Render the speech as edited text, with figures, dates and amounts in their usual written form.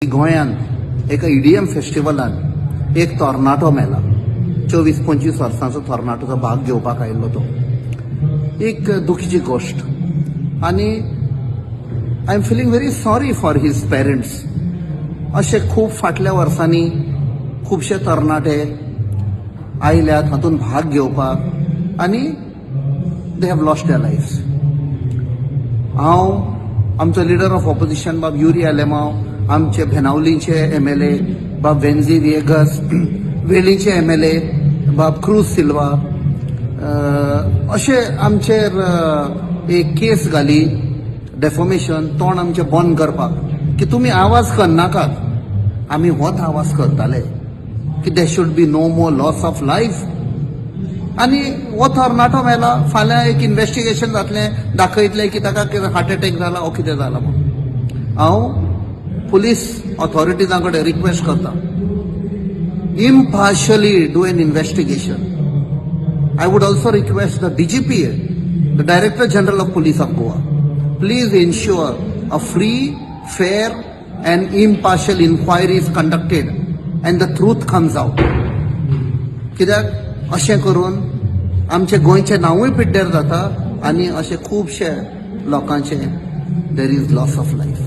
गोंयांत एका ईडीएम फेस्टिवलान एक तरणाटो मेला. 24-25 वर्सांचो तरणाटोचो भाग घेवपाक आयिल्लो. तो एक दुखीची गोश्ट आनी I am feeling very sorry for his parents. अशे खूब फाटल्या वर्सांनी खुबशे तरणाटे आयल्यात हातूंत भाग घेवपाक आनी they have lost their life. हांव आमचो लिडर ऑफ ऑपोजिशन बाब युरी आलेमाव, आमचे बेनावलीचे एमएलए बाब वेन्झी विएगस, वेळ्ळीचे एमएलए बाब क्रूज सिल्वा, अशे आमचेर एक केस घाली, डेफोमेशन, तोंड आमचें बंद करपाक की तुमी आवाज करनाकात. आमी होच आवाज करताले की there should be no more loss of life. आनी हो तरणाटो मेला, फाल्यां एक इन्वेस्टिगेशन जातलें, दाखयतलें की ताका कितें हार्ट अटॅक जाला ओ कितें जाला म्हणून. हांव पुलीस ऑथॉरिटीजां कडेन रिक्वेस्ट करता, impartially do an investigation. I would also request the DGP, the Director General of Police of Goa, please ensure a free, fair and impartial inquiry is conducted and the truth comes out. कित्याक अशें करून आमचें गोंयचें नांवूय पिड्ड्यार जाता आनी अशे खुबशे लोकांचे there is loss of life.